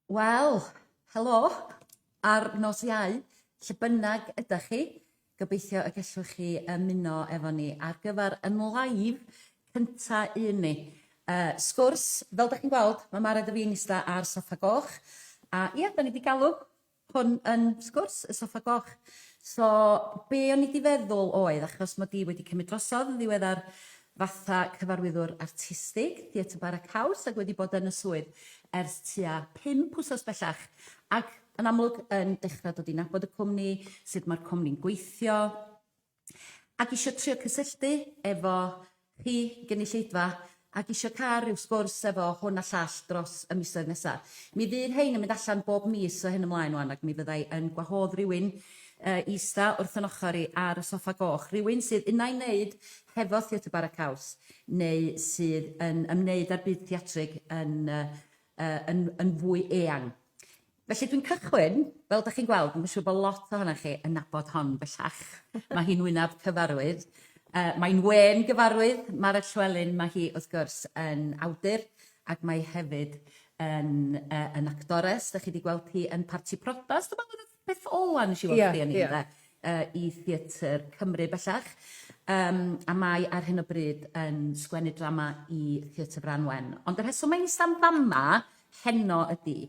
Wel, helo, ar nos Iau, lle bynnag ydach chi, gobeithio y gellwch chi ymuno efo ni ar gyfer yn live cynta un ni. Uh, sgwrs, fel dach chi'n gweld, mae Mared a fi'n ista ar soffa goch, a ia, da ni wedi galw hwn yn sgwrs, y soffa goch. So, be o'n i 'di feddwl oedd, achos mod i wedi cymryd drosodd yn ddiweddar fatha cyfarwyddwr artistig Theatr Bara Caws ac wedi bod yn y swydd ers tua 5 wsos bellach, ac yn amlwg yn dechrau dod i nabod y cwmni, sut mae'r cwmni'n gweithio, Ac isio trio cysylltu efo chi, gynulleidfa, ac isio cael rhyw sgwrs efo hwn a llall dros y misoedd nesa. Mi fydd hein yn mynd allan bob mis o hyn ymlaen wan ac mi fydda i yn gwahodd rhywun yy i ista wrth yn ochr i ar y soffa goch, rhywun sydd unai'n wneud hefo Theatr Bara Caws neu sydd yn ymwneud â'r byd theatrig yn yy yy yn yn fwy eang. Felly dwi'n cychwyn, fel dach chi'n gweld, mae'n siŵr bod lot ohonoch chi yn nabod hon bellach. Mae hi'n wyneb cyfarwydd. Uh, mae'n wên gyfarwydd, Mared Llywelyn, mae hi wrth gwrs yn awdur ac mae hefyd yn, uh, yn actores. Dach chi wedi gweld hi yn Parti Priodas, dwi'n meddwl oedd y peth ola nes i weld yeah, chdi yn yeah. ynde? Uh, i Theatr Cymru bellach. Um, a mae ar hyn o bryd yn sgwennu drama i Theatr Fran Wen. Ond y rheswm mae'n eistedd fama heno ydi,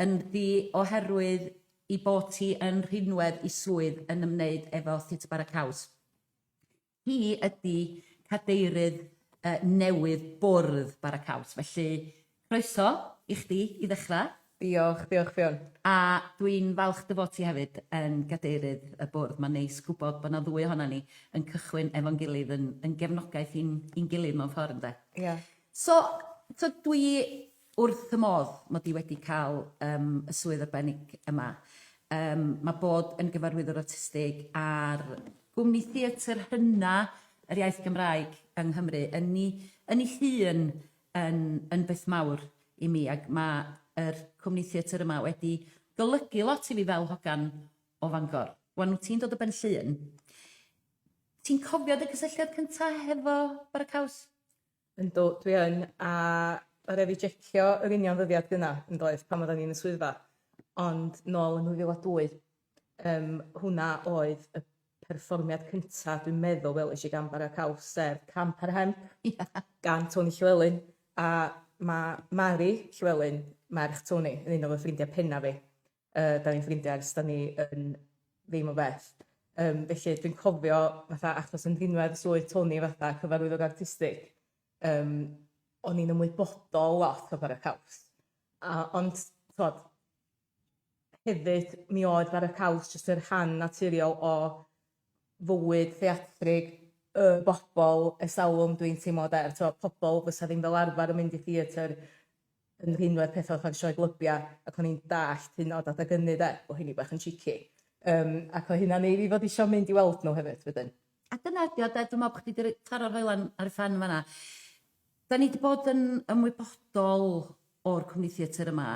yn ddi oherwydd 'i bod hi yn rhinwedd 'i swydd yn ymwneud efo Theatr Bara Caws. Hi ydi cadeirydd yy newydd bwrdd Bara Caws, felly croeso i chdi i ddechra. Diolch, diolch Ffion. A dwi'n falch dy fod ti hefyd yn gadeirydd y bwrdd. Mae'n neis gwybod bod 'na ddwy ohonan ni yn cychwyn efo'n gilydd yn yn gefnogaeth i'n i'n gilydd mewn ffordd ynde? Ia. So, so dwi wrth fy modd mod i wedi cael yym y swydd arbennig yma. Yym ma' bod yn gyfarwyddwr artistig ar gwmni theatr hyna yr iaith Gymraeg yng Nghymru yn 'i yn 'i hun yn yn beth mawr i mi ac ma' yr cwmni theatr yma wedi golygu lot i fi fel hogan o Fangor. Wan wt ti'n dod o Ben Llŷn, ti'n cofio dy gysylltiad cynta hefo Bara Caws? Yndw, dwi yn, a ma' raid fi jecio yr union ddyddiad gynna, yn doedd, pan oeddan ni'n y swyddfa. Ond nôl yn 2002, yym, hwnna oedd y perfformiad cynta dwi'n meddwl weles i gan Bara Caws, sef Camp ar Hemp. Ia. Gan Tony Llewelyn. A ma' Mari Llewelyn, merch Tony, yn un o fy ffrindiau penna fi. Yy, 'dan ni'n ffrindiau ers 'dan ni yn ddim o bell. Yym, felly dwi'n cofio fatha achos yn rhinwedd swydd Tony fatha cyfarwyddwr artistig, yym, o'n i'n ymwybodol lot o Bara Caws. A ond t'mod, hefyd mi oedd Bara Caws jyst yn rhan naturiol o fywyd theatrig y bobl ers talwm dwi'n teimlo 'de, t'mo' pobl fysa ddim fel arfer yn mynd i theatr yn rhinwedd petha fatha'r sioe glybia ac o'n i'n dallt hyn oed adeg ynny 'de, bo' heini bach yn cheeky. Yym ac o' hynna'n neud fi fod isio mynd i weld nhw hefyd wedyn. A dyna ydi o 'de, dwi me'wl bo' chdi 'di roi taro'r hoelan ar ei phen fan 'na. 'Dan ni 'di bod yn ymwybodol o'r cwmni theatr yma.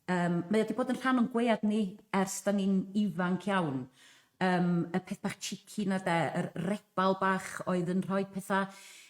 Yym mae o 'di bod yn rhan o'n gwead ni ers 'dan ni'n ifanc iawn. Yym y peth bach cheeky 'na 'de, yr rebal bach oedd yn rhoi petha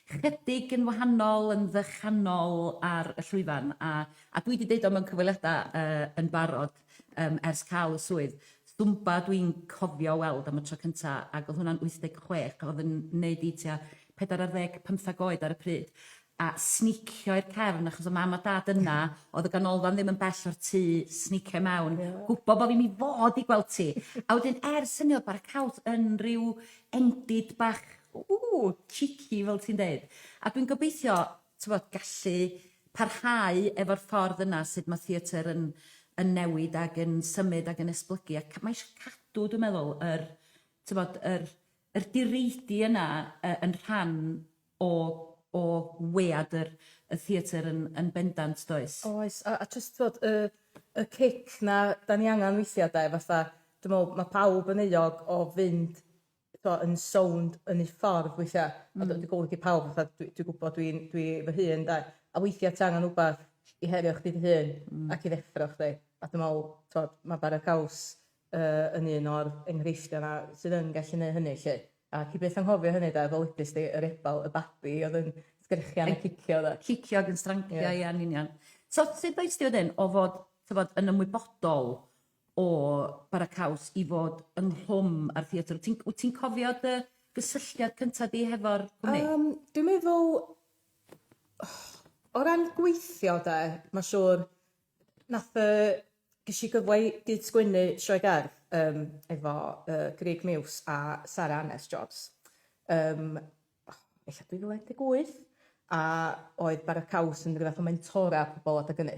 chydig yn wahanol, yn ddychanol ar y llwyfan a a dwi 'di deud o mewn cyfweliada yy yn barod yym ers ca'l y swydd, Zumba dwi'n cofio weld am y tro cynta ag o'dd hwnna'n 86 o'dd yn neud i tua pedwar ar ddeg, pymthag oed ar y pryd a snicio i'r cefn achos o' mam a dad yna, o'dd y ganolfan ddim yn bell o'r tŷ, snicio i mewn, yeah. gwbo bo' fi'm i fod i gweld ti. A wedyn ers hynny o'dd Bara Caws yn ryw endid bach ww cheeky fel ti'n deud. A dwi'n gobeithio t'mod gallu parhau efo'r ffordd yna sut ma' theatr yn yn newid ag yn symud ag yn esblygu ac mae isio cadw dwi'n meddwl yr t'mod yr yr direidi yna yy yn rhan o o wead yr y theatr yn yn bendant does? Oes a a jyst t'wod y y cic 'na 'dan ni angan weithia' 'de fatha dwi me'wl ma' pawb yn euog o fynd t'o' yn sownd yn eu ffordd weithia'. A dwi golygu pawb fatha dwi dwi gwbod dwi'n dwi fy hun 'de? A weithia' ti angan wbath i herio chdi dy hun... Hmm. ...ac i ddeffro chdi. A dwi me'wl t'od ma' Bara Caws yy yn un o'r enghreifftia' 'na sydd yn gallu neu' hynny 'lly. A ti byth anghofio hynny 'de fel wedes di yr ebal y babi o'dd yn sgrechian a cicio 'de? Cicio ag yn strancio ia yn union. So sut oes ti wedyn o fod t'bod, yn ymwybodol o Bara Caws i fod ynghlwm â'r theatr. Wyt ti'n wyt ti'n cofio dy gysylltiad cynta di hefo'r cwmni? Yym dwi'n meddwl o ran gweithio 'de, ma' siŵr nath yy gesh i gyfle i gyd-sgwennu sioe gerdd yym efo yy Grug Muse a Sara Annes Jobs yym ella 2018 a oedd Bara Caws yn ryw fath o mentora pobol adeg ynny.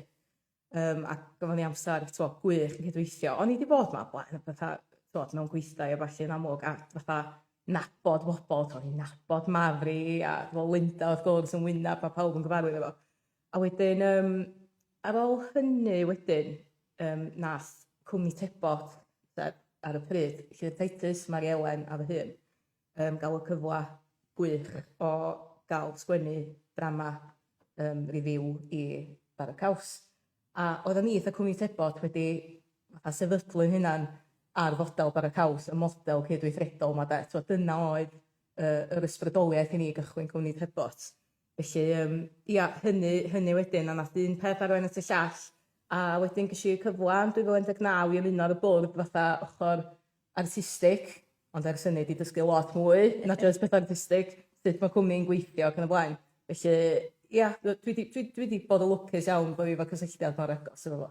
Yym a gafon ni amser t'mo' gwych yn cydweithio. O'n i 'di bod 'ma o blaen a petha t'mod mewn gweithdai a ballu yn amlwg a fatha nabod bobol t'o' o'n i'n nabod Mari a t'mo' Linda wrth gwrs yn wynab ma' pawb yn gyfarwydd efo. A wedyn yym ar ôl hynny wedyn yym nath cwmni Tebot sef ar y pryd Llŷr Titus, Mari Elen a fy hun yym ga'l y cyfla gwych o ga'l sgwennu drama yym review i Bara Caws. A oeddan ni fatha cwmni Tebot wedi fatha sefydlu'n hunan ar fodel Bara Caws, y model cydweithredol 'ma 'de. T'mod dyna oedd yy yr ysbrydoliaeth i ni gychwyn cwmni Tebot. Felly yym ia, hynny hynny wedyn a nath un peth arwain at y llall a wedyn gesh i y cyfla yn 2019 i ymuno ar y bwrdd fatha ochor artistig, ond ers hynny 'di dysgu lot mwy na jyst petha artistig, sut ma' cwmni'n gweithio ac yn y blaen. Felly ia, dwi 'di dwi dwi 'di bod yn lwcus iawn bo' fi efo cysylltiad mor agos efo fo.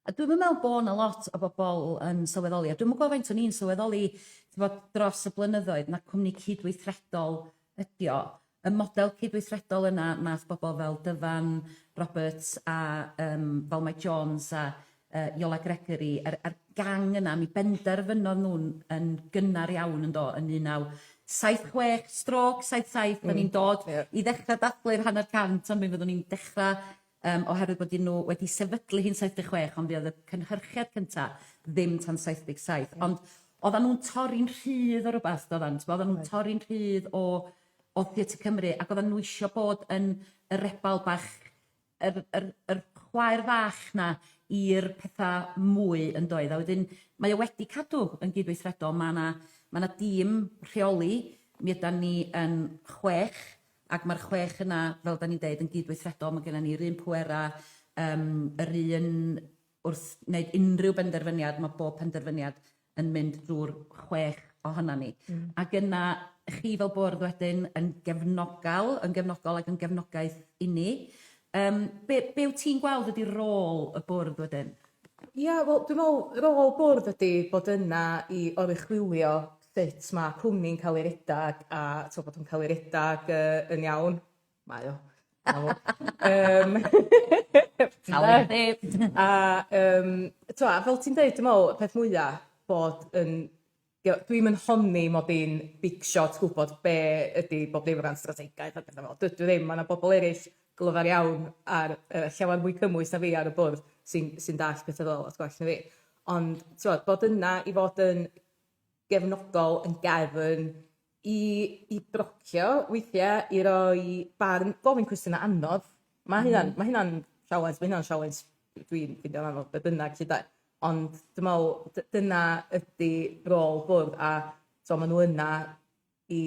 A dwi'm yn meddwl bo' 'na lot o bobol yn sylweddoli, a dwi'm yn gwbo faint o'n i'n sylweddoli t'mod dros y blynyddoedd na cwmni cydweithredol ydi o. Y model cydweithredol yna nath bobol fel Dyfan Roberts a yym Valmai Jones a yy Iola Gregory yr yr gang yna mi benderfynodd nhw'n yn gynnar iawn yndo yn 1976 stroke 77 'dan ni'n dod i ddechra dathlu'r hanner cant ond mi fyddwn ni'n dechra yym oherwydd bod nhw wedi sefydlu hi'n 76 ond fuodd y cynhyrchiad cynta ddim tan 77 ond oddan nhw'n torri'n rhydd o rwbath doddan t'bo' oddan nhw'n torri'n rhydd o o Theatr Cymru ac oddan nhw isio bod yn y rebal bach yr yr yr chwaer fach 'na i'r petha mwy yndoedd a wedyn mae o wedi cadw yn gydweithredol ma' 'na ma' 'na dîm rheoli mi ydan ni yn chwech Ac mae'r chwech yna, fel dan ni'n deud, yn gydweithredol. Mae gennym ni'r un pwerau, yym, yr un wrth wneud unrhyw benderfyniad, mae bob penderfyniad yn mynd drwy'r chwech ohonan ni. Ac yna, chi fel bwrdd wedyn yn gefnogal, yn gefnogol ac yn gefnogaeth i ni. Yym, be be wyt ti'n gweld ydy rôl y bwrdd wedyn? Ia, wel, dwi'n meddwl rôl bwrdd ydy bod yna i oruchwylio sut ma' cwmni'n cael ei redag a t'mo' bod o'n cael ei redag yy yn iawn. Mae o. Yym. Talu chdi. A yym t'mo' a fel ti'n deud dwi me'wl y peth mwya bod yn Dwi'm yn honni mod i'n big shot gwbod be' ydi bob dim o ran strategaeth a petha fel 'a. Dydw i ddim. Ma' 'na bobol eryll glyfar iawn ar yy llawer mwy cymwys na fi ar y bwrdd sy'n sy'n dallt petha fel 'a lot gwell na fi. Ond t'mod bod yna i fod yn gefnogol, yn gefn, i i brocio weithia', i roi barn, gofyn cwestiyna' anodd. Ma' hynna'n ma' hynna'n sialens ma' hynna'n sialens dwi'n ffindio'n anodd be' bynnag 'lly 'de. Ond dwi me'wl dyna ydi rôl bwrdd a t'mo' ma' nhw yna i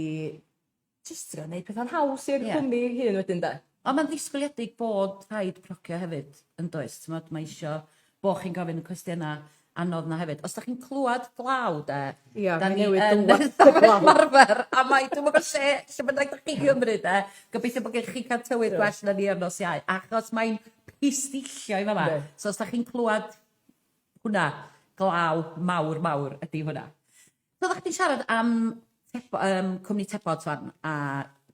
jyst trio neud petha'n haws i'r cwmni ei hun wedyn 'de? Ond mae'n ddisgwyliedig bod rhaid procio hefyd yn does? T'mod mae isio bo' chi'n gofyn y cwestiyna' anodd 'na hefyd. Os 'dach chi'n clwad glaw 'de... Ia, 'dan mae ni newydd yn dŵad yr ystafell glaw. ymarfer a mae dwi'm yn gwbo lle lle bynnag 'dach chi'n Nghymru 'de gobeithio bo' gen chi ca'l tywydd gwell na ni ar nos Iau achos mae'n pistillio i fama. Yndi. So os 'dach chi'n clwad hwnna, glaw mawr mawr ydi hwnna. So oddach chdi'n siarad am Tebo- yym cwmni Tebot 'wan a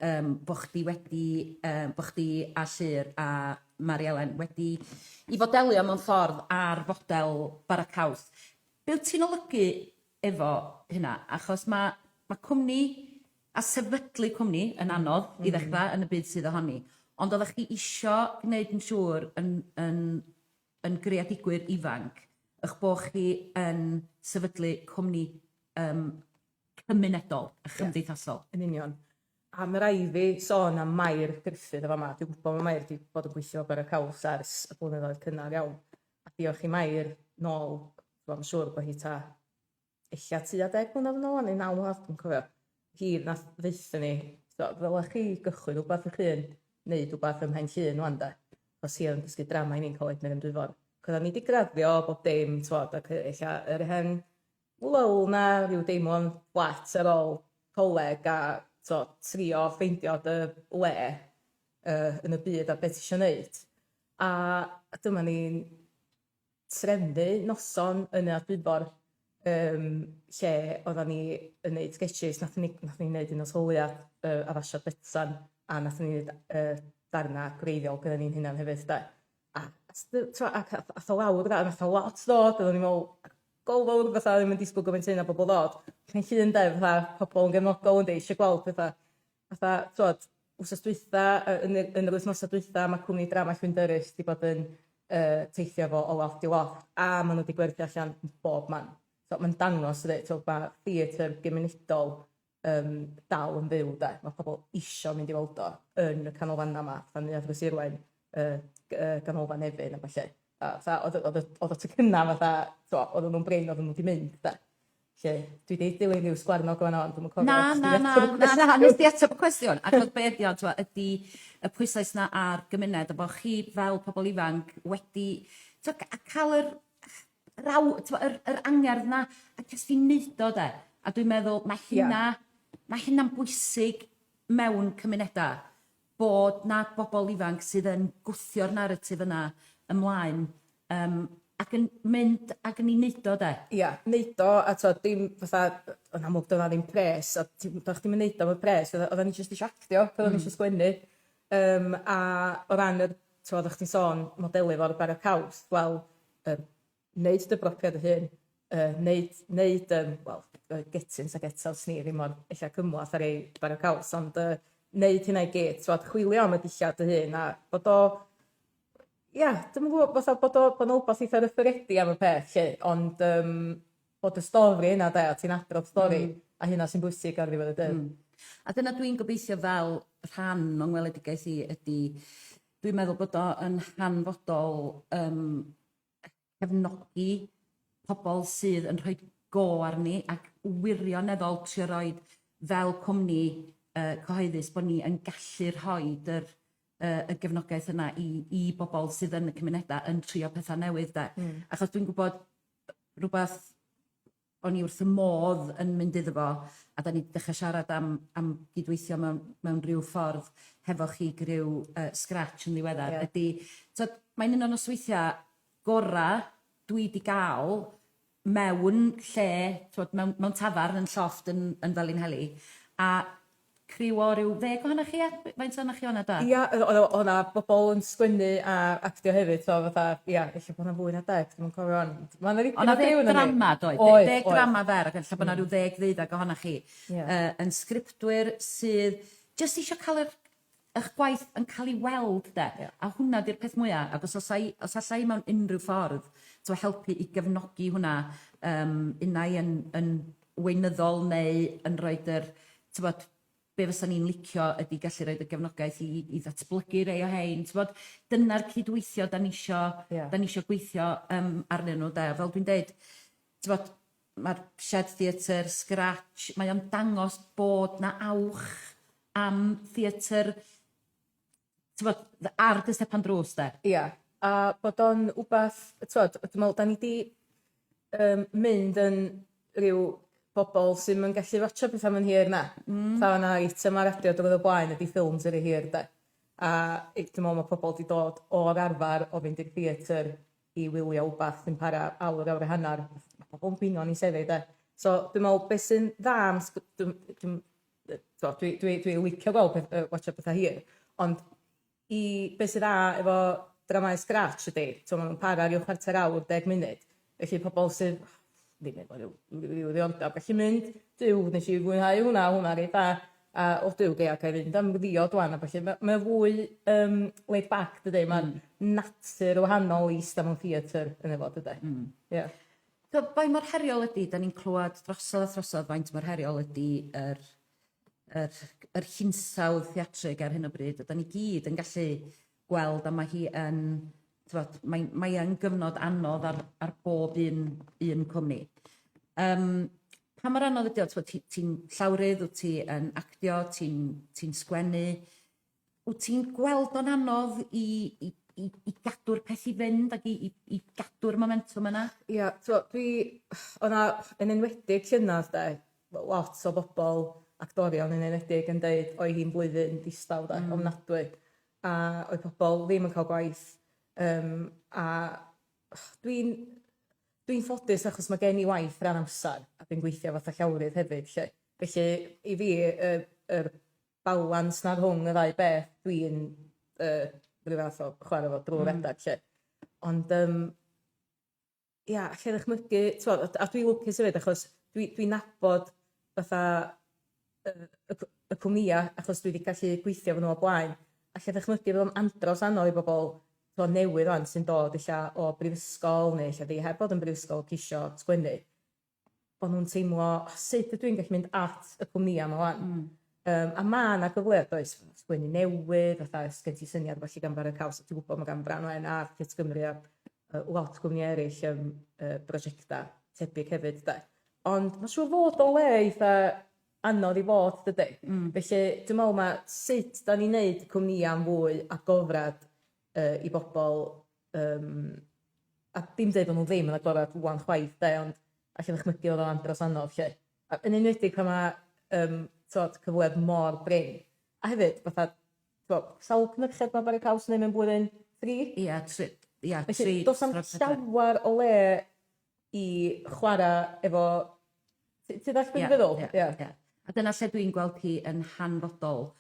yym bo' chdi wedi yy bo' chdi a Llŷr a Mari Elen wedi i fodelio mewn ffordd ar fodel Bara Caws. Be' wyt ti'n olygu efo hynna? Achos ma' ma' cwmni a sefydlu cwmni yn anodd i ddechrau yn y byd sydd ohoni, ond oeddech chi isio gwneud yn siŵr yn yn yn greadigwyr ifanc eich bod chi yn sefydlu cwmni yym cymunedol a chymdeithasol. Yn union. A ma' raid fi sôn am Mair Gruffydd yn fama. Dwi'n gwybod ma' Mair 'di bod yn gweithio Bara Caws ers y blynyddoedd cynnar iawn. A diolch i Mair nôl, wel ma'n siŵr bod hi ta ella tua deg mlynedd yn ôl 'wan neu naw mlynedd, dwi'm yn cofio. Hi nath ddeutha ni, so, ddylech chi gychwyn wbath eich hun, neud wbath ym Mhen Llŷn 'wan de. Achos hi oedd yn dysgu drama i ni'n Coleg Nefyn Dwyfor. Ac oeddan ni 'di graddio bob dim t'mod ac yy ella yr hen lull 'na, ryw deimlo'n fflat ar ôl coleg a t'o' trio ffeindio dy le yy yn y byd a be' ti isio neud. A dyma ni'n trefnu noson yn Neuadd Dwyfor yym lle oeddan ni yn neud sgetshis, nathon ni nathon ni neud Un Nos Ola Leuad, yy addasiad Betsan, a nathon ni neud yy darna gwreiddiol gynnon ni'n hunan hefyd 'de. A t'mo' ac ath ath o lawr dda, nath 'na lot ddod, oeddan ni'n me'wl go fowr fatha ddim yn disgwl gymaint hyn o bobol ddod. Pen Llŷn 'de fatha pobol yn gefnogol yndi isio gweld petha fatha t'wod wsos dwytha yy yn yr yn yr wythnosa dwytha ma' cwmni drama Llwyn Dyrys 'di bod yn yy teithio fo o lofft i lofft a ma' n'w 'di gwerthu allan yn bob man. So ma'n dangos ydi t'wod ma' theatr gymunedol yym dal yn fyw 'de. Ma' pobol isio mynd i weld o yn y canolfanna 'ma fatha Neuadd Rhoshirwaun yy g- yy Ganolfan Nefyn a ballu. A fatha o'dd y o'dd y o'dd y tocynna fatha t'o' odden nw'n brin odden n'w 'di mynd 'de. 'Lly dwi 'di dilyn ryw sgwarnog yn fan 'na ond dwi'm yn cofio Na na na na na nes di ateb y cwestiwn achos be' ydi o t'mo' ydi y pwyslais 'na ar gymuned a bo' chi fel pobol ifanc wedi t'o' a ca'l yr yr aw- t'mo' yr yr angerdd 'na a jyst i neud o 'de? A dwi'n meddwl ma' hynna ma' hynna'n bwysig mewn cymuneda bod 'na bobol ifanc sydd yn gwthio'r naratif yna ymlaen yym ac yn mynd ac yn 'i neud o 'de? Ia, neud o a t'od dim fatha yn amlwg do'dd 'na ddim pres a ti- do'ch chdi'm yn neud o am y pres odda oddan ni jyst isio actio oddan ni isio sgwennu. Yym a o ran yr t'mod o'ch chdi'n sôn modelu fo'r bara caws wel yy neud dy bropia dy hun, yy neud neud yym wel yy get-ins a get-outs ni ddim mor ella cymlath â rei bara caws ond yy neud hynna i gyd t'mod chwilio am y dillad dy hun a bod o ia dwi'm yn gwbo fatha bod o bo' 'na wbath eitha rough a ready am y peth 'lly ond yym bod y stori yna 'de a ti'n adrodd stori... Hmm. ...a hynna sy'n bwysig ar ddiwedd y dydd. Hmm. A dyna dwi'n gobeithio fel rhan o'n ngweledigaeth i ydi dwi'n meddwl bod o yn hanfodol yym cefnogi pobl sydd yn rhoi go arni ac wirioneddol trio roid fel cwmni yy cyhoeddus bod ni yn gallu rhoid yr yy y gefnogaeth yna i i bobl sydd yn y cymunedau yn trio petha newydd 'de. Hmm. Achos dwi'n gwybod rwbath o'n i wrth y modd yn mynd iddo fo a 'dan ni 'di dechra siarad am am gydweithio mewn mewn ryw ffordd hefo chi griw yy Sgratsh yn ddiweddar... Ie. ...ydi t'od mae'n un o nosweithia gora dwi 'di ga'l mewn lle t'mod mewn mewn tafarn yn llofft yn yn Felinheli a criw o ryw ddeg ohonoch chi ia? Faint ohonoch chi o' 'na da? Ia oedd oedd o' 'na bobol yn sgwennu a actio hefyd so fatha ia ella bo' 'na fwy na deg dwi'm yn cofio 'wan. Ma' 'na dipyn o griw yno ni. O'na ddeg drama doedd? Oedd. Deg drama fer ac ella bo' 'na ryw ddeg ddeuddag ohonoch chi. Ia. Yy yn sgriptwyr sydd jyst isio ca'l yr 'ych gwaith yn ca'l 'i weld 'de? Ia. A hwnna 'di'r peth mwya ac os o's i os alla i mewn unrhyw ffordd t'mo' helpu i gefnogi hwnna yym unai yn yn weinyddol neu yn roid yr t'mod be' fysan ni'n licio ydi gallu roid y gefnogaeth i i ddatblygu rei o rhein t'mod dyna'r cydweithio 'dan ni isio... Ia. ...'dan ni isio gweithio yym arnyn nhw 'de a fel dwi'n deud t'mod ma'r Shed Theatr, Sgratsh, mae o'n dangos bod 'na awch am theatr t'mod ar dy stepan drws 'de? Ia, a bod o'n wbath t'wod dwi me'wl 'dan ni 'di yym mynd yn ryw bobol sy'm yn gallu watsio petha am yn hir na? Hmm. Fatha o' 'na eitem ar radio diwrnod o blaen ydi ffilms rhy hir 'de? A i- dwi me'wl ma' pobol 'di dod o'r arfar o fynd i'r theatr i wylio wbath sy'n para awr, awr a hannar, ma' pobol yn blino yn 'u seddi 'de? So dwi me'wl be' sy'n dda am sg- dwi'm dwi'm yy t'o' dwi dwi dwi licio gweld peth- yy watsiad petha hir ond i be' sy dda efo dramâu Sgratsh ydi t'o' ma' nw'n para ryw chwarter awr, deg munud, felly pobol sydd ddim efo ryw ryw ddiordab gallu mynd Duw nes i fwynhau hwnna o' hwnna reit dda a o Duw ia gai fynd am ddiod ŵan a ballu ma' mae o fwy yym laid back dydi? Ma'n natur wahanol i ista mewn theatr ynddo fo dyde? Hmm. Ia. So faint mor heriol ydi, 'dan ni'n clywed drosodd a throsodd faint mor heriol ydi yr yr yr hinsawdd theatrig ar hyn o bryd a 'dan ni gyd yn gallu gweld a ma' hi yn t'mod mae'n mae yn gyfnod anodd ar ar bob un un cwmni. Yym pa mor anodd ydi o t'mod ti ti'n llawrydd, wt ti yn actio, ti'n ti'n sgwennu, wt ti'n gweld o'n anodd i i i i gadw'r peth i fynd ac i i i gadw'r momentwm yna? Ia, t'mo' dwi o' 'na, yn enwedig llynadd 'de, lot o bobol, actorion yn enwedig, yn deud oedd hi'n blwyddyn distaw 'de, ofnadwy. A oedd pobol ddim yn cael gwaith yym a dwi'n dwi'n ffodus achos ma' gen i waith ran amser a dwi'n gweithio fatha llawrydd hefyd 'lly. Felly i fi y yr balans 'na rhwng y ddau beth dwi'n yy ryw fath o chwarae fo drwy'r adag 'lly. Ond yym ia, alla i ddychmygu, t'mod, a dwi lwcus hefyd achos dwi dwi'n nabod fatha y y cwmnïa achos dwi 'di gallu gweithio efo nhw o blaen. Alla i ddychmygu fydd o'n andros anodd i bobl, t'mod, newydd 'wan sy'n dod ella o brifysgol neu ella ddim heb fod yn brifysgol ceisio sgwennu, bod nhw'n teimlo, "O, sut ydw i'n gallu mynd at y cwmnïau 'ma 'wan?" A ma' 'na gyfleoedd does, sgwennu newydd, fatha os gen ti syniad felly gan Bara Caws, dwi'n gwybod ma' gan Frân Wen a Theatr Gymru a lot o gwmnïau eraill brosiectau tebyg hefyd de. Ond mae'n siŵr fod o'n le eitha anodd i fod, dydy? Felly dwi'n meddwl ma' sut dan ni'n neud cwmnïau yn fwy agored i bobl, a dim deud bod nhw ddim yn agored ŵan chwaith de, ond alla i ddychmygu oedd o'n andros anodd 'lly. A yn enwedig pan ma' t'wod, cyfleoedd mor brin. A hefyd fatha, t'wod, sawl cynhyrchiad ma' Bara Caws yn neud mewn blwyddyn? Tri? Ia, tri, ia, tri. Felly does 'na'm llawer o le i chwarae efo. Ti'n dallt be dwi'n feddwl? Ia, ia. A dyna lle dwi'n gweld hi yn hanfodol,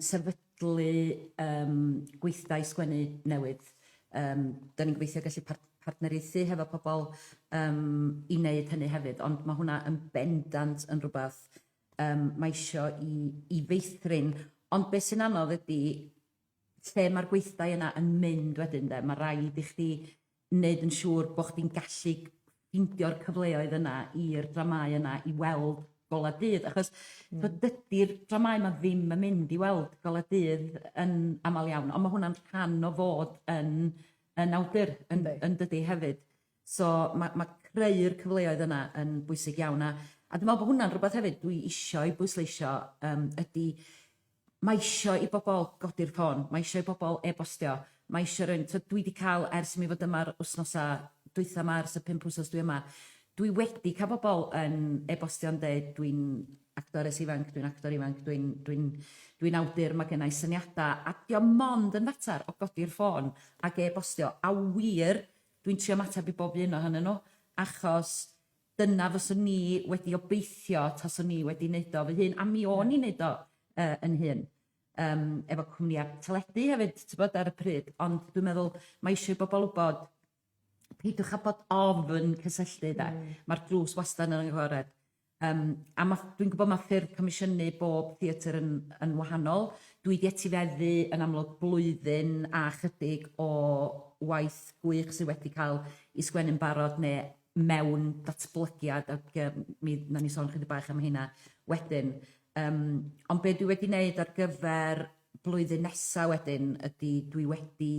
sefydlu gweithdai sgwennu newydd. Da ni'n gobeithio gallu partneriaethu hefo pobl i wneud hynny hefyd, ond mae hwnna yn bendant yn rhywbeth mae isio i feithrin. Ond beth sy'n anodd ydy lle mae'r gweithdai yna yn mynd wedyn de, mae rhaid i chdi wneud yn siŵr bod chdi'n gallu ffeindio'r cyfleoedd yna i'r dramâu yna i weld golau dydd, achos dydy'r dramâu yma ddim yn mynd i weld golau dydd yn aml iawn, ond mae hwnna'n rhan o fod yn yn awdur yn yn dydi hefyd. So ma' ma' creu'r cyfleoedd yna yn bwysig iawn a a dwi'n meddwl bod hwnna'n rhywbeth hefyd dwi isio ei bwysleisio ydy mae isio i bobl godi'r ffôn, mae isio i bobl e-bostio, mae isio rywun, tibod, dwi 'di cael ers i mi fod yma'r wythnosau dwytha 'ma, ers y 5 wsos dwi yma, dwi wedi cael bobl yn e-bostio'n deud dwi'n actores ifanc, dwi'n actor ifanc, dwi'n dwi'n dwi'n awdur, mae gen i syniadau, a 'di o mond yn fater o godi'r ffôn ac e-bostio, a wir, dwi'n trio ymateb i bob un ohonyn nhw, achos dyna fyswn ni wedi obeithio taswn ni wedi neud o fy hun, a mi o'n i'n neud o yn hun, efo cwmnïau teledu hefyd, tibod, ar y pryd, ond dwi'n meddwl mae eisiau i bobl wybod, peidiwch â bod ofn cysylltu de, mae'r drws wastad yn agored. A ma'... Dwi'n gwybod ma' ffyrdd comisiynu bob theatr yn yn wahanol. Dwi 'di etifeddu yn amlwg blwyddyn a chydig o waith gwych sydd wedi cael ei sgwennu'n barod neu mewn datblygiad ac mi wnawn ni sôn chydig bach am heina wedyn. Ond be dwi wedi wneud ar gyfer blwyddyn nesa wedyn ydy dwi wedi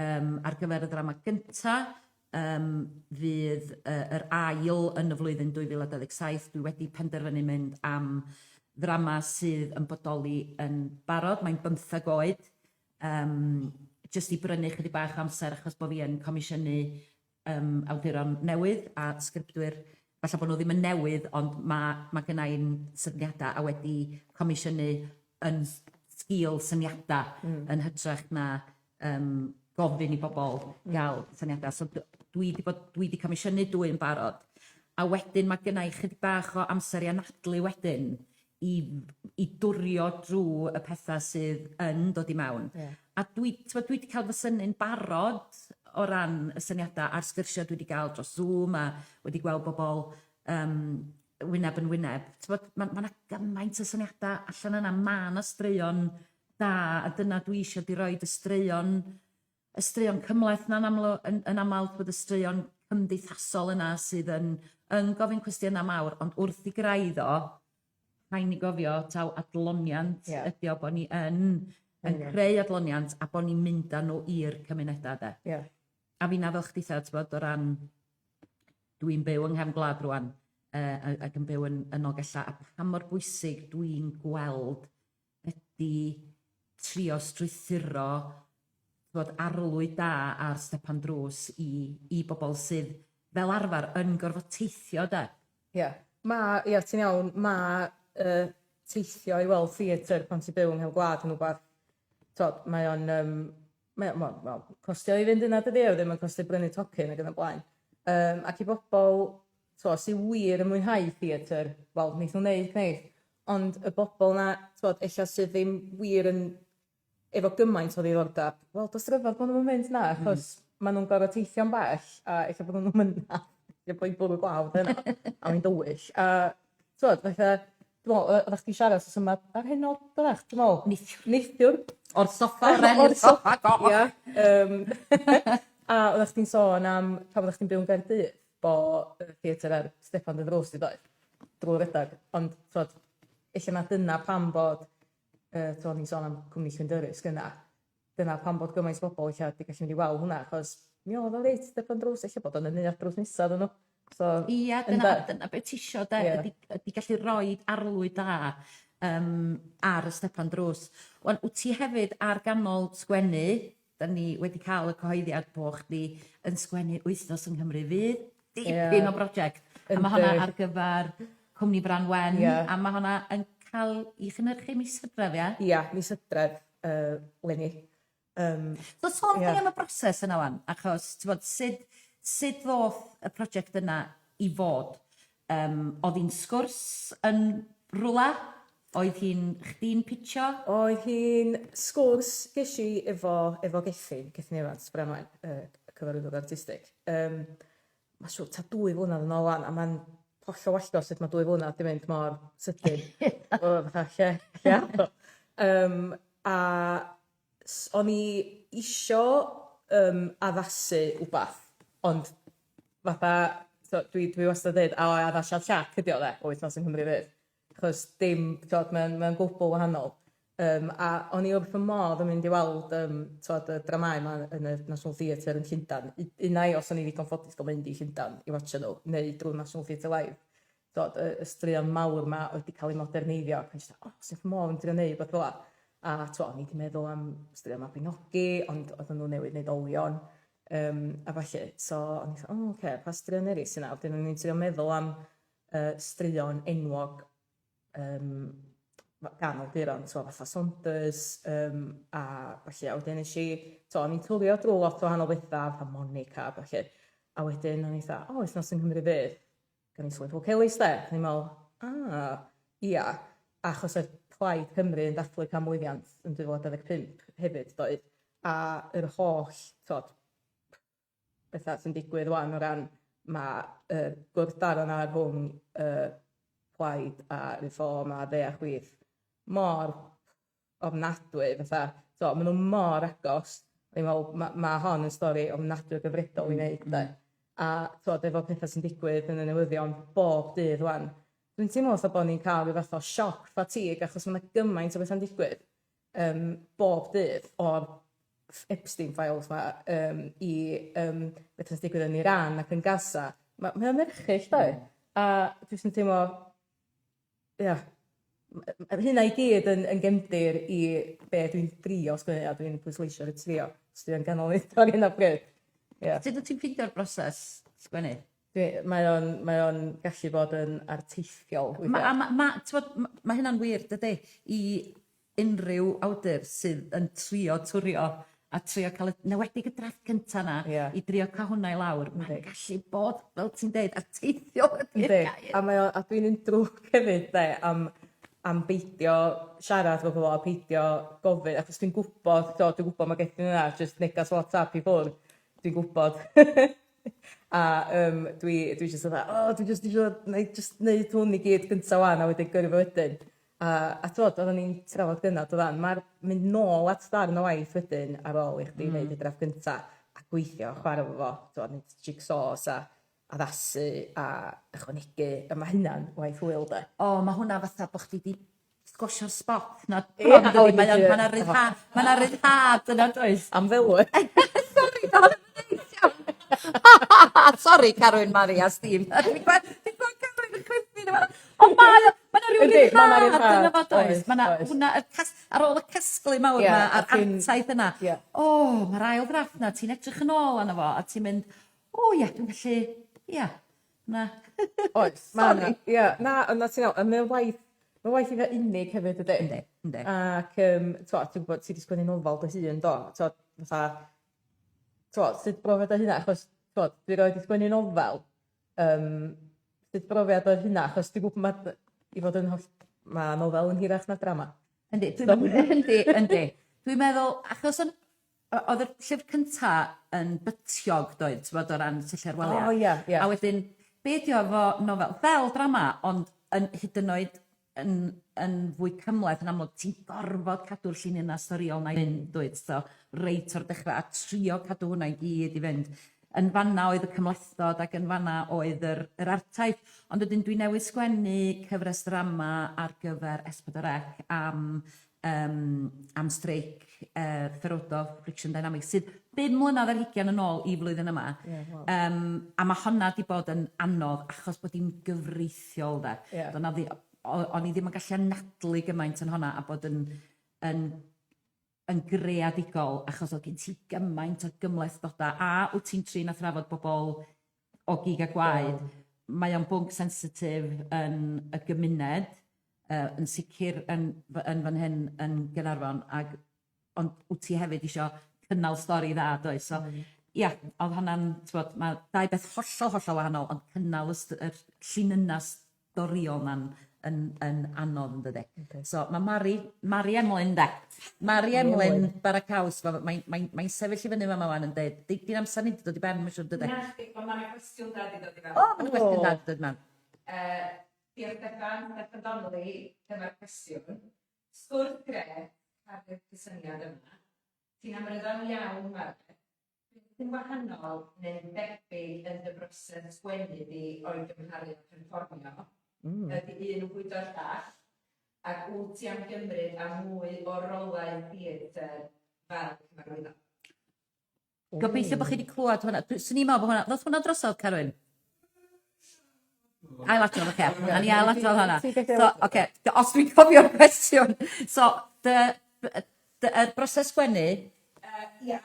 ar gyfer y ddrama gynta, fydd yr ail yn y flwyddyn 2027, dwi wedi penderfynu mynd am ddrama sydd yn bodoli yn barod, mae'n bymtheg oed, jyst i brynu chydig bach o amser achos bod fi yn comisiynu awduron newydd a sgriptwyr, falle bod nhw ddim yn newydd, ond ma' ma' gynna i'n syniadau a wedi comisiynu yn sgil syniadau yn hytrach na gofyn i bobl gael syniadau. So dwi 'di bod, dwi 'di comisiynu dwy yn barod, a wedyn ma' gynna i chydig bach o amser i anadlu wedyn i i dwrio drwy y pethau sydd yn dod i mewn. A dwi, t'mod, dwi 'di cael fy synnu'n barod o ran y syniadau a'r sgyrsiau dwi 'di gael dros Zoom a wedi gweld bobl wyneb yn wyneb. T'mod, ma' 'na gymaint o syniadau allan yna, ma' 'na straeon da, a dyna dwi eisiau 'di roid y straeon, y straeon cymhleth 'na'n aml yn aml, bod y straeon cymdeithasol yna sydd yn yn gofyn cwestiynau mawr, ond wrth i graidd o, rhaid ni gofio taw adloniant ydy o, bod ni yn yn creu adloniant a bod ni'n mynd â nhw i'r cymunedau de. A finna fel chditha, t'bod, o ran dwi'n byw yng nghefn gwlad rŵan ac yn byw yn yn Nolgellau, a pa mor bwysig dwi'n gweld ydy trio strwythuro. t'mod, arlwy da ar stepan drws i i bobol sydd fel arfer yn gorfod teithio 'de? Ia. Ma', ia ti'n iawn, ma' yy teithio i weld theatr pan ti'n byw yng nghefn gwlad yn wbath t'od mae o'n yym mae o ma' wel costio i fynd yna dydi? A wedyn ma'n costio brynu tocyn ag yn y blaen. Yym ac i bobol t'o' sy wir yn mwynhau theatr, wel neith nw neud gneith. Ond y bobol 'na t'mod ella sydd ddim wir yn efo gymaint o ddiddordab, wel do's ryfadd bo' nw'm yn mynd na achos ma' nw'n gor'o' teithio'n bell a ella bo' nw'm yn ella bo' 'i'n bwrw glaw heno a mae'n dywyll a t'mod fatha dwi me'wl yy oddach chdi'n siarad wsos yma ar heno doddach dwi me'wl? Neithiwr. Neithiwr. O'r soffa oren i'r soffa goch. Ia yym a oddach chdi'n sôn am pan oddach chdi'n byw yn Gaerdydd bo' y theatr ar stepan dy ddrws di doedd? Drw'r adag ond t'mod ella na dyna pam bod yy t'mo' o'n i'n sôn am cwmni Llwyn gynna, dyna pam bod gymaint o bobol ella 'di gallu mynd i weld hwnna achos mi o'dd o reit stepan drws ella bod o'n y neuadd drws nesa iddyn nhw. So... Ia dyna dyna be' tisio 'de... Ia. ...ydi ydi gallu roid arlwy da yym ar y stepan drws. Wan wt ti hefyd ar ganol sgwennu, 'dan ni wedi ca'l y cyhoeddiad bo' chdi yn sgwennu Wythnos yng Nghymru Fydd. Dipyn o broject. A ma' honna ar gyfar Cwmni Bran Wen. Ia. A ma' honna yn ca'l 'i chynhyrchu mis Hydref ia? Ia mis Hydref yy leni. Yym. So sôn wrtha i am y broses yna 'wan achos t'mod sud sud ddoth y project yna i fod? Yym o'dd 'i'n sgwrs yn rwla? Oedd hi'n chdi'n pitsio? Oedd hi'n sgwrs gesh i efo efo Gethin, Gethin Evans, Branwen, y cyfarwyddwr artistig. Yym ma' siŵr tua dwy flynedd yn ôl 'wan a ma'n hollol wallgo sut ma' dwy flynadd 'di mynd mor sydyn. O fatha lle lle ath o? Yym a o'n i isio yym addasu wbath ond fatha so dwi dwi wastad yn deud o addasiad llac ydi o 'de o Wythnos yng Nghymru Fydd. Achos dim t'od mae o'n mae o'n gwbwl wahanol. Yym a o'n i wrth fy modd yn mynd i weld yym t'od y dramâu 'ma yn y National Theatre yn Llundan unai os o'n i ddigon ffodus ga'l mynd i Llundan i watsio nhw neu drwy National Theatre Live. T'od y y straeon mawr 'ma oedd 'di ca'l eu moderneiddio ac o'n i jyst o swn i wrth fy modd yn trio neud wbath fela. A t'mo' o'n i 'di meddwl am straeon Mabinogi ond oedden nhw newydd neud olion yym a ballu so o'n i fatha o ocê pa straeon eryll sy 'na? Wedyn o'n i'n trio meddwl am yy straeon enwog yym gan awduron t'mo' fatha Saunders yym a ballu a wedyn nesh i t'o' o'n i'n twrio drw lot o wahanol betha fatha Monica a ballu a wedyn o'n i fatha o Wythnos yng Nghymru Fydd gawn ni sylwi Ffowc Elis 'de? O'n i'n me'wl a ia achos oedd Plaid Cymru yn dathlu canmlwyddiant yn 2025 hefyd doedd? A yr holl t'od betha sy'n digwydd 'wan o ran ma' y gwrthdaro 'na rhwng y plaid a Reform a dde a chwith mor ofnadwy fatha t'o' ma' n'w mor agos. O'n i'n me'wl ma' ma' hon yn stori ofnadwy o gyfredol i neud 'de? A t'od efo petha sy'n digwydd yn y newyddion bob dydd 'wan, dwi'n teimlo fatha bo' ni'n ca'l ryw fath o shock fatigue achos ma' 'na gymaint o betha'n digwydd yym bob dydd o'r Epstein files 'ma yym i yym beth sy'n digwydd yn Iran ac yn Gaza. Ma' mae o'n erchyll 'de? A dwi jyst yn teimlo ia hynna i gyd yn yn gefndir i be' dwi'n drio sgwennu a dwi'n pwysleisio'r y trio 'chos dwi yn ganol neud o ar hyn o bryd. Ia. Sut wt ti'n ffeindio'r broses sgwennu? Dwi mae o'n mae o'n gallu bod yn arteithiol weithia'. Ma' a ma' ma' t'mod ma' hynna'n wir dydi? I unrhyw awdur sydd yn trio twrio a trio ca'l y... 'Newedig y drafft cynta 'na. Ia. I drio ca'l hwnna i lawr mae'n gallu bod fel ti'n deud arteithiol ydi'r gair. Yndi a mae o a dwi'n un drwg hefyd 'de am am beidio siarad efo pobol a peidio gofyn achos dwi'n gwbod t'od dwi'n gwbod ma' Gethin yna jyst negas WhatsApp i ffwr' dwi'n gwbod. A yym dwi dwi jyst fatha o dwi jyst isio 'nai jyst neud hwn i gyd gynta 'wan a wedyn gyrru fo wedyn. A a t'wod oeddan ni'n trafod gynna do'ddan ma'r mynd nôl at ddarn o waith wedyn ar ôl i chdi neud y drafft gynta a gweithio a chwara efo fo t'wod neud jig-saws a addasu a ychwanegu a ma' hynna'n waith hwyl 'de. O ma' hwnna fatha bo' chdi 'di sgwasio'r spot 'na bron dydi mae o'n ma' 'na ryddhad ma' 'na ryddhad yna does? Am ddelwedd. Sori ma' hwnna'n neis iawn. Sori Carwyn Mari a Steve. Dwi'n gweld Carwyn yn chwerthin yn fan 'na. Ond mae o ma' 'na... 'na ryw ryddhad yno fo does? Ma' 'na hwnna y cas- ar ôl y casglu mawr 'ma a'r artaith yna. O ma'r ail ddrafft 'na ti'n edrych yn ôl arno fo a ti'n mynd o ia dwi'n gallu ia na. Oes ma' 'na ia na ond na ti'n iawn a mae o'n waith ma'n waith eitha unig hefyd dydi? Yndi yndi. Ac yym t'o' ti'n gwbod ti 'di sgwennu nofel dy hun do? T'od fatha t'o' sut brofiad o hynna achos t'od dwi roid 'di sgwennu nofel yym sut brofiad oedd hynna achos dwi gwbo ma' i fod yn holl- ma' nofel yn hirach na drama. Yndi dwi'n yndi yndi. Dwi'n meddwl achos o'n oedd y llyfr cynta yn bytiog doedd t'mod o ran tyllu'r walia. O ia ia. A wedyn be' 'di o efo nofel fel drama ond yn hyd yn oed yn yn fwy cymhleth yn amlwg ti'n gorfod cadw'r llinynna storïol 'na i fynd dwyt so reit o'r dechra a trio cadw hwnna i gyd i fynd. Yn fanna oedd y cymhlethdod ac yn fanna oedd yr yr artaith ond wedyn dwi newydd sgwennu cyfres ddrama ar gyfer S4C am yym am streic yy Ferodo Friction Dynamics sydd bum mlynadd ar hugian yn ôl i flwyddyn yma. Ie waw. Yym a ma' honna 'di bod yn anodd achos bod 'i'n gyfreithiol 'de. Ie. Do' 'na ddi- o- o'n i ddim yn gallu anadlu gymaint yn honna a bod yn yn yn greadigol achos o'dd gen ti gymaint o gymhlethdodau a wt ti'n trin a thrafod bobol o gig a gwaed. Mae o'n bwnc sensitif yn y gymuned yy yn sicir yn fy- yn fan hyn yn Gaernarfon ag ond wt ti hefyd isio cynnal stori dda does so ia o'dd honna'n t'mod ma' dau beth hollol hollol wahanol ond cynnal y st- yr llinynna storïol 'na'n yn yn anodd yndydi? Yndi. So ma' Mari Mari Emlyn 'de? Mari Emlyn Bara Caws ma' mae'n mae'n mae'n sefyll i fyny fama 'wan yn deud 'di di'n amsar ni 'di dod i ben ma' siŵr dydi? Nachdi on' ma' 'na gwestiwn da 'di dod i fewn. O ma' 'na gwestiwn da 'di dod mewn. Yy diolch Steffan, Steffan Donnelly, dyma'r cwestiwn. Sgwrs grêt, caru'r cysyniad yma. Ti'n amryddawn iawn Mari. Beth sy'n wahanol neu'n debyg yn dy broses sgwennu di o'i gymharu â perfformio? Mm. Ydy un yn bwydo'r llall? Ac wyt ti am gymryd am mwy o rolau theatr fel cyfarwyddo? Gobeithio bo' chi 'di clwad hwnna. Dwi... Swn i'n meddwl bo' hwnna... Ddoth hwnna drosodd Carwyn? Ailadrodd, oce. Nawn ni ailadrodd hwnna. So, oce, os dwi'n cofio'r cwestiwn. So, dy, dy, y broses sgwennu... Ia,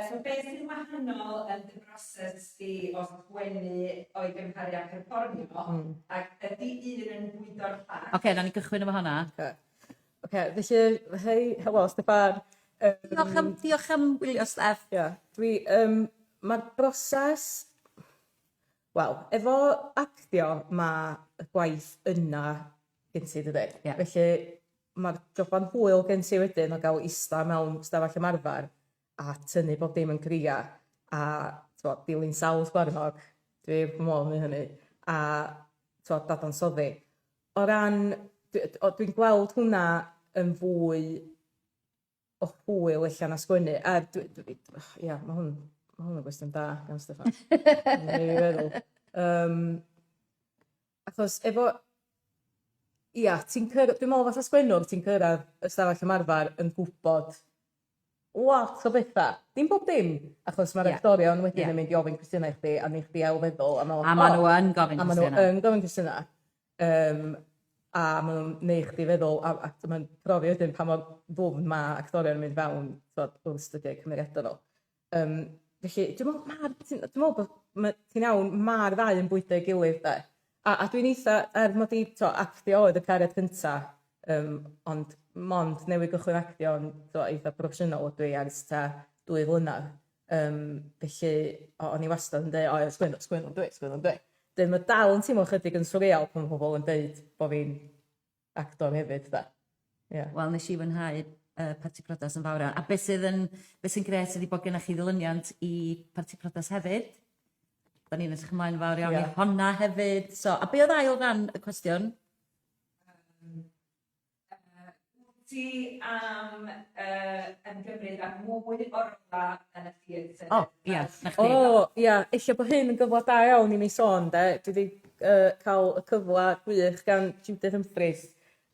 so beth sy'n wahanol yn dy broses di o sgwennu o'i gymharu â perfformio, ac ydy un yn bwydo'r llall? Oce, nawn ni gychwyn efo hwnna. Oce. Oce, felly, hei, helo Steffan. Diolch am, diolch am wylio, Steff. Ia, dwi, yym, ma'r broses, wel, efo actio ma' y gwaith yna gen ti dydi? Ia. Felly ma'r joban hwyl gen ti wedyn o ga'l ista mewn stafell ymarfer a tynnu bob dim yn cria a t'mod dilyn sawl sgwarnog, dwi wrth fy modd yn hynny, a t'mod dadansoddi. O ran o dwi'n gweld hwnna yn fwy o hwyl ella na sgwennu a dwi dwi ia ma' hwn ma' hwn yn gwestiwn da gan Steffan. Mae'n neu' fi feddwl. Yym achos efo ia ti'n cyrr- dwi'n me'wl fatha sgwennwr ti'n cyrradd y stafell ymarfer yn gwbod lot o betha, dim bob dim, achos ma'r actorion wedyn yn mynd i ofyn cwestiyna i chdi a neu' chdi ailfeddwl a me'wl A ma' nw yn gofyn A ma' nw yn gofyn cwestiyna. Yym a ma' nw'n neu' chdi feddwl a a ma'n profi wedyn pa mor ddwfn ma' actorion yn mynd fewn t'wod wrth stydio cymeriada nhw. Yym felly dwi me'wl ma'r ti'n dwi me'wl bo' ma' ti'n iawn ma'r ddau yn bwydo ei gilydd 'de. A a dwi'n eitha er mod i t'o' actio oedd y cariad cynta yym ond mond newydd gychwyn actio'n t'o' eitha proffesiynol ydw i ers tua dwy flynadd. Yym felly o'n i wastad yn deu o ia sgwennwr sgwennwr dwi sgwennwr dwi. 'Dyn ma' dal yn teimlo chydig yn swreal pan ma' pobol yn deud bo' fi'n actor hefyd 'de. Ia. Wel nes i fwynhau yy Parti Priodas yn fawr iawn. A be' sydd yn be' sy'n grêt ydi bod gennych chi ddilyniant i Parti Priodas hefyd. 'Dan ni'n edrych ymlaen fawr iawn i honna hefyd. So a be' oedd ail ran y cwestiwn? Yym yy wyt ti am yy ymgymryd â mwy o rola yn y theatr? O ia, 'na chdi. O ia, ella bo' hyn yn gyfle da iawn i mi sôn 'de, dwi 'di yy ca'l y cyfle gwych gan Judith Humphreys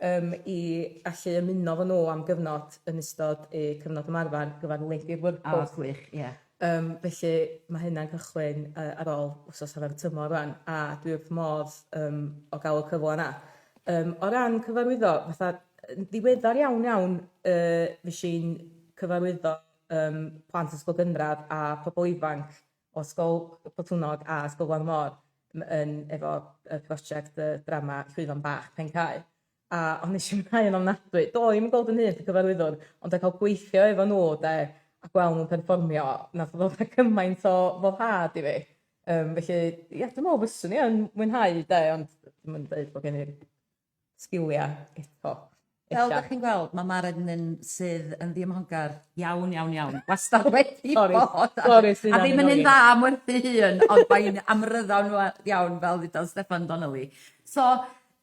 yym i allu ymuno efo nhw am gyfnod yn ystod eu cyfnod ymarfer ar gyfer Lady Workforce. O gwych, ie. Yym felly ma' hynna'n cychwyn yy ar ôl wsos hanner tymor rŵan a dwi wrth fy modd yym o ga'l y cyfle 'na. Yym o ran cyfarwyddo fatha yn ddiweddar iawn iawn yy fush i'n cyfarwyddo yym plant ysgol gynradd a pobol ifanc o Ysgol Botwnnog a Ysgol Glan y Môr m- yn efo y prosiect y drama Llwyfan Bach Pencae. A ond nes i mwynhau yn ofnadwy. Do'n i'm yn gweld 'yn hun fatha cyfarwyddwr ond a ca'l gweithio efo nhw 'de a gweld nhw'n perfformio nath o ddod â cymaint o foddhad i fi. Yym felly ia dwi me'wl fyswn i yn mwynhau 'de ond dwi'm yn deud bo' gen i'r sgilia eto. Fel 'dach chi'n gweld ma' Mared yn un sydd yn ddiymhongar iawn iawn iawn. Wastad wedi Sori. bod. Sori os 'di A hynna'n ddim yn un annoying. dda am werthu hun ond mae'n amryddawn wa- iawn fel ddudodd Steffan Donnelly. So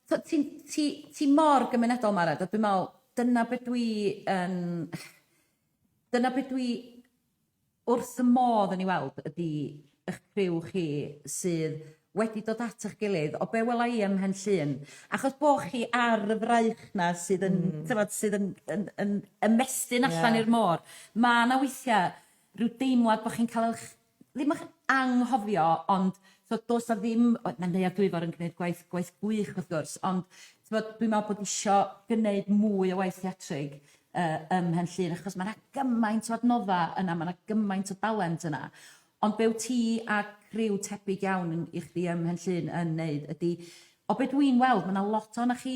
t'o' ti'n ti ti mor gymunedol Mared a dwi me'wl dyna be' dwi yn dyna be' dwi wrth 'y modd yn ei weld ydi 'ych criw chi sydd wedi dod at 'ych gilydd o be' wela i ym Mhen Llŷn achos bo' chi ar y fraich 'na sydd yn... T'mod sydd yn yn yn ymestyn allan i'r môr ma' 'na weithia' rhyw deimlad bo' chi'n ca'l 'ych ddim 'ych anghofio ond t'od do's 'na ddim o ma' Neuadd Dwyfor yn gneud gwaith gwaith gwych wrth gwrs ond t'mod dwi'n me'wl bod isio gneud mwy o waith theatrig yy ym Mhen Llŷn achos ma' 'na gymaint o adnodda' yna ma' 'na gymaint o dalent yna ond be' wt ti a criw tebyg iawn yn i chdi ym Mhen Llŷn yn neud ydi o be' dwi'n weld ma' 'na lot ohonoch chi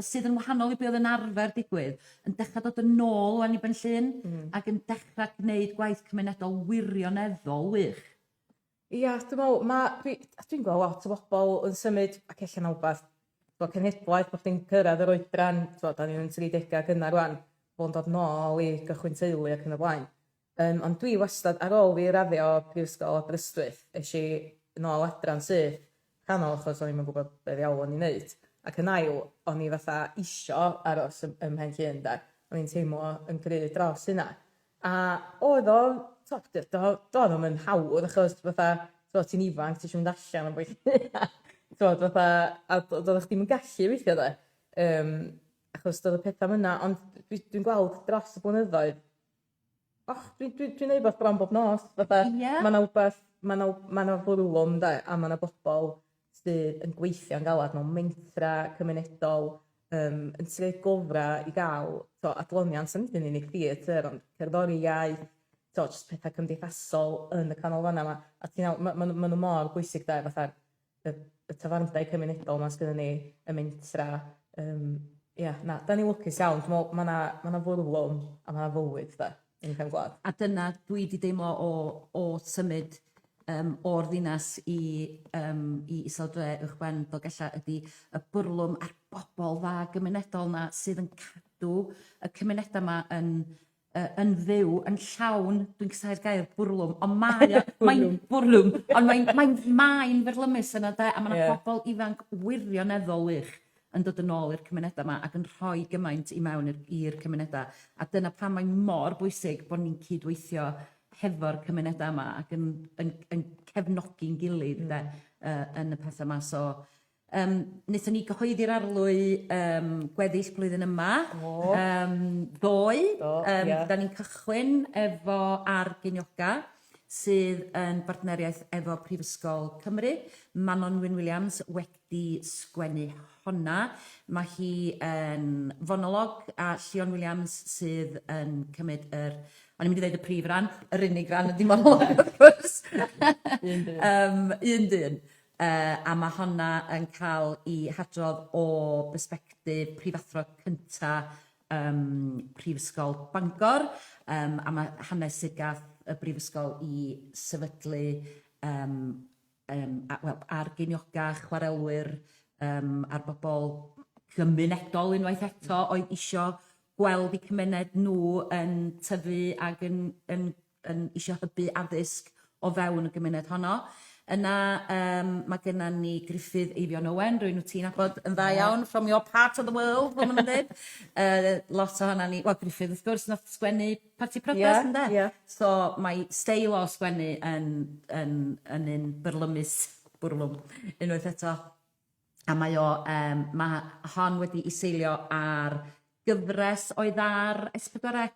sydd yn wahanol i be' o'dd yn arfer digwydd yn dechra dod yn ôl ŵan i Ben Llŷn... Hmm. ...ac yn dechra gneud gwaith cymunedol wirioneddol wych. Ia dwi me'wl ma' dwi a dwi'n gweld lot o bobol yn symud ac ella 'na wbath 'fo cenhedlaeth bo' chdi'n cyrraedd yr oedran t'mod 'dan ni yn tridega gynnar rŵan, pobol yn dod nôl i gychwyn teulu ac yn y blaen. Yym ond dwi wastad ar ôl fi raddio o Prifysgol Aberystwyth es i nôl adra'n syth, rhannol achos o'n i'm yn gwbod be' ddiawl o'n i'n neud, ac yn ail o'n i fatha isio aros ym ym Mhen Llŷn 'de, o'n i'n teimlo yn gry dros hynna. A oedd o, t'od d- do- doedd o'm yn hawdd achos fatha t'od ti'n ifanc ti isio mynd allan a t'od fatha a doeddach chdi'm yn gallu weithia' 'de yym achos doedd y petha 'm yna ond dwi dwi'n gweld dros y blynyddoedd och dwi dwi dwi'n neud wbath bron bob nos fatha... Ie? ...ma' 'na wbath ma' 'na ma' 'na fwrlwm 'de a ma' 'na bobol sydd yn gweithio'n galad mewn mentra cymunedol yym yn trio'u gora' i ga'l t'o' adloniant a nid yn unig theatr ond cerddoriaeth t'o' jyst petha cymdeithasol yn y canolfanna 'ma a ti'n iawn ma' ma' nw ma' nw mor bwysig 'de fatha'r y y tafarndai cymunedol 'ma sgynnon ni, y mentra, yym ia, na, 'dan ni'n lwcus iawn, dwi me'wl ma' 'na ma' 'na fwrlwm a ma' 'na fywyd 'de yn cefn gwlad. A dyna dwi 'di deimlo o o symud yym o'r ddinas i yym i isel dre uwchben Dolgella ydi y bwrlwm a'r bobol dda gymunedol 'na sydd yn cadw y cymuneda 'ma yn yy yn fyw yn llawn dwi'n casau'r gair bwrlwm on' mae o mae'n bwrlwm ond mae'n mae'n mae'n fyrlymus yna 'de a ma' 'na... Ie. ...pobol ifanc wirioneddol wych yn dod yn ôl i'r cymuneda 'ma ac yn rhoi gymaint i mewn i'r i'r cymuneda a dyna pam mae mor bwysig bo' ni'n cydweithio hefo'r cymuneda yma ac yn yn yn cefnogi'n gilydd 'de yy yn y petha 'ma so Yym wnaethon ni gyhoeddi'r arlwy yym gweddill blwyddyn yma. Do. Yym ddoe. Do, ia. Yym 'dan ni'n cychwyn efo Ar Ginioga sydd yn bartneriaeth efo Prifysgol Cymru. Manon Wyn Williams wedi sgwennu honna. Ma' hi yn fonolog a Llion Williams sydd yn cymryd yr o'n i'n mynd i ddeud y prif ran, yr unig ran ydi monolog wrth gwrs. Un dyn. Yym un dyn. Yy a ma' honna yn ca'l 'i hadrodd o bersbectif prifathro cynta yym Prifysgol Bangor yym a ma' hanes sut gath y brifysgol 'i sefydlu yym yym a wel ar geinioga chwarelwyr yym a'r bobol gymunedol unwaith eto oedd isio gweld 'u cymuned nhw yn tyfu ag yn yn yn isio hybu addysg o fewn y gymuned honno. Yna yym ma' gennan ni Gruffydd Eifion Owen, rywun wt ti'n nabod yn dda iawn from your part of the world fel ma' nw'n deud. Yy lot ohonan ni, wel Gruffydd wrth gwrs nath sgwennu Parti Priodas ynde? Ie ie. So mae steil o sgwennu yn yn yn un byrlymus, bwrlwm, unwaith eto. A mae o yym ma' hon wedi'i seilio ar gyfres oedd ar S4C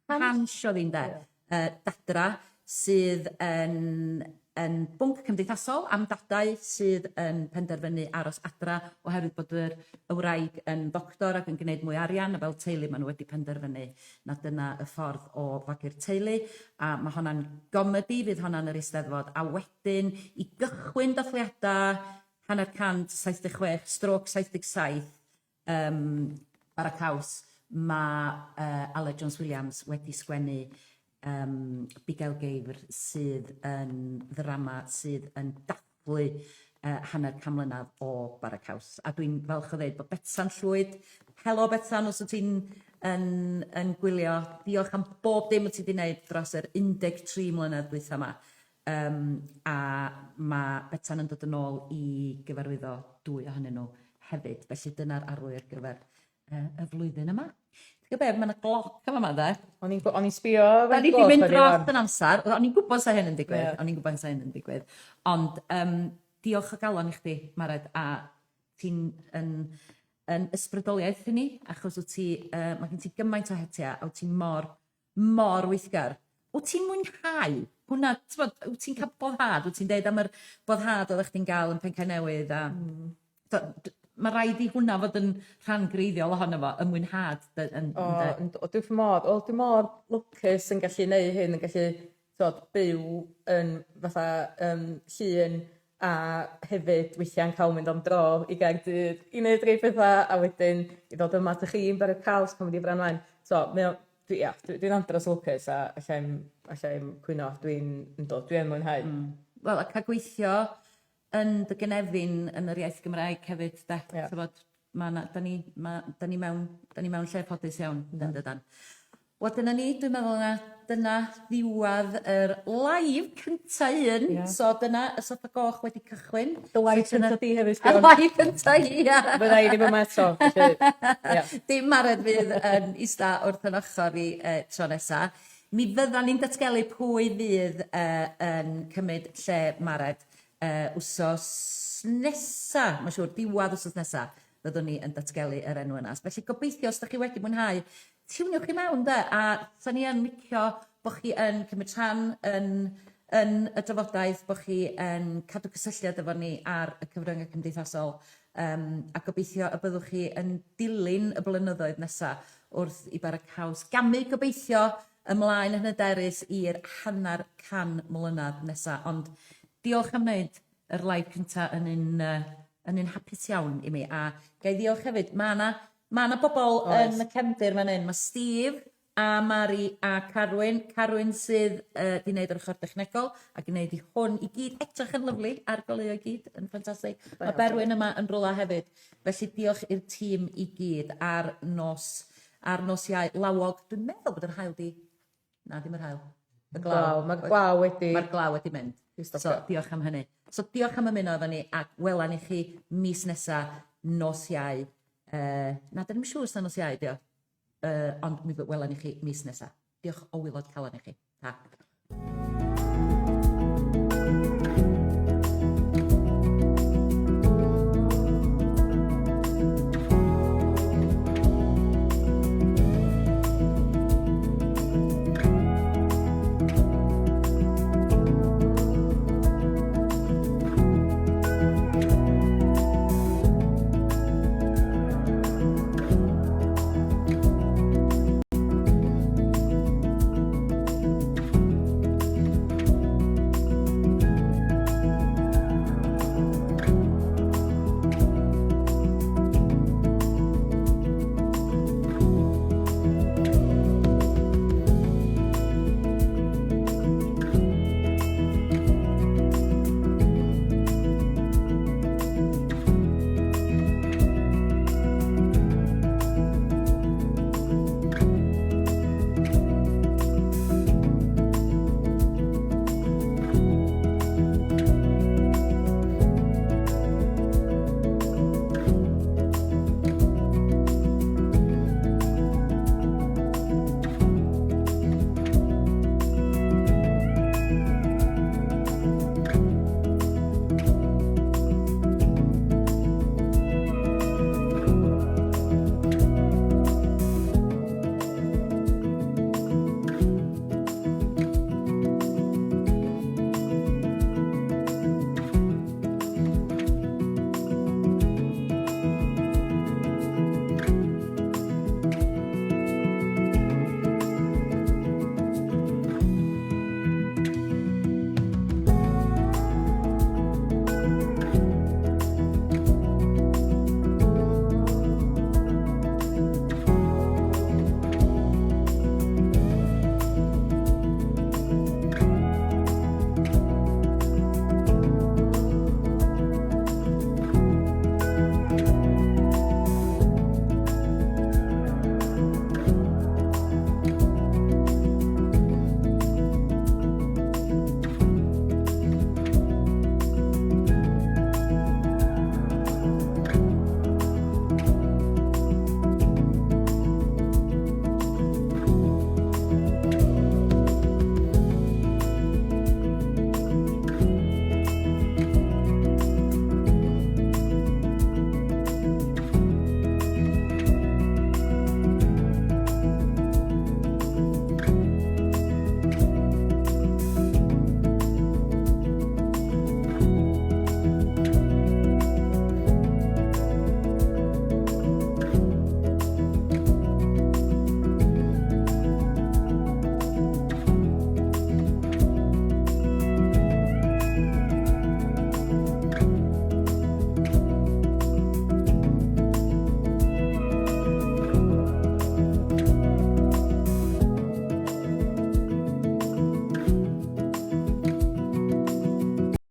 Hansh oedd hi ynde? Yy Dadra sydd yn yn bwnc cymdeithasol am dadau sydd yn penderfynu aros adra oherwydd bod yr y wraig yn ddoctor ac yn gwneud mwy o arian a fel teulu maen nhw wedi penderfynu na dyna y ffordd o fagu'r teulu a mae honna'n gomedi fydd honna'n yr Eisteddfod a wedyn i gychwyn dathliadau hanner cant 76 stroke 77 yym Bara Caws ma' yy Aled Jones Williams wedi sgwennu yym Bugail Geifr sydd yn ddrama sydd yn dathlu yy hanner can mlynedd o Bara Caws. A dwi'n falch o ddeud bod Betsan Llwyd, helo Betsan os wyt ti'n yn yn gwylio, diolch am bob dim wyt ti 'di wneud dros yr 13 mlynedd dwytha 'ma. Yym a ma' Betsan yn dod yn ôl i gyfarwyddo dwy ohonyn nhw hefyd, felly dyna'r arlwy ar gyfer yy y flwyddyn yma. Ti'n gwybod be, ma' 'na gloc yn fama de. O'n i'n o'n i'n sbio Da ni 'di mynd dros yn amser, o'n i'n gwybod 'sa hyn yn digwydd, o'n i'n gwybod 'sa hyn yn digwydd, ond yym diolch o galon i chdi Mared a ti'n yn yn ysbrydoliaeth i ni achos wyt ti yy ma' gen ti gymaint o hetiau a wyt ti mor mor weithgar. Wyt ti'n mwynhau hwnna? T'mod, wyt ti'n cael boddhad? Wyt ti'n deud am yr boddhad oeddach chdi'n gael yn Pencaenewydd a... Ma' raid i hwnna fod yn rhan greiddiol ohono fo, y mwynhad dy- yn... O, yndw, dwi wrth fy modd. Wel, dwi mor lwcus yn gallu neud hyn, yn gallu, t'wod, byw yn fatha yym Llŷn a hefyd weithiau'n cael mynd am dro i Gaerdydd i wneud rhai pethau a wedyn i ddod yma atoch chi yn Bara Caws pan mynd i Fran Wen. So mae o, dwi, ia, dwi, dwi'n andros o lwcus a alla i'm, alla i'm cwyno, dwi'n, yndw, dwi yn mwynhau. Wel, a cael gweithio yn dy gynefin yn yr iaith Gymraeg hefyd, de. Ia. T'mod, ma' 'na, 'dan ni, ma', 'dan ni mewn, 'dan ni mewn lle ffodus iawn, yn dydan. Wel dyna ni, dwi'n meddwl na dyna ddiwadd yr live cynta un. Ia. So dyna y Soffa Goch wedi cychwyn. Dy live cynta di hefyd Ffion. Y live cynta i, ia. Fydda i ddim yma eto, felly ia. Dim Mared fydd yn ista wrth yn ochr i tro nesa. Mi fyddan ni'n datgelu pwy fydd yn cymryd lle Mared wsos nesa, mae'n siŵr, diwadd wsos nesa fyddwn ni yn datgelu yr enw yna. Felly gobeithio os 'dach chi wedi mwynhau tiwniwch chi mewn 'de a 'sa ni yn licio bo' chi yn cymryd rhan yn yn y drafodaeth, bo' chi yn cadw cysylltiad efo ni ar y cyfryngau cymdeithasol yym a gobeithio y byddwch chi yn dilyn y blynyddoedd nesa wrth i Bara Caws gamu gobeithio ymlaen yn hyderus i'r hanner can mlynedd nesa ond diolch am wneud yr live cynta yn un yy yn un hapus iawn i mi a ga i ddiolch hefyd ma' 'na Ma' 'na bobl yn y cefndir fan 'yn. Ma' Steve a Mari a Carwyn. Carwyn sydd yy 'di neud yr ochr dechnegol ac yn neud i hwn i gyd edrych yn lyfli a'r goleuo i gyd yn ffantastig. Ma' Berwyn yma yn rwla hefyd. Felly diolch i'r tîm i gyd ar nos ar nos Iau lawog. Dwi'n meddwl bod yr haul 'di... Na, dim yr haul. Y glaw. Glaw. Mae'r glaw wedi... Mae'r glaw wedi mynd. So diolch am hynny. So diolch am ymuno efo ni ac wela ni chi mis nesa nos Iau. Na, da ni'm siŵr os na nos Iau 'di o. Ond mi wela ni chi mis nesa. Diolch o waelod calon i chi. Ta.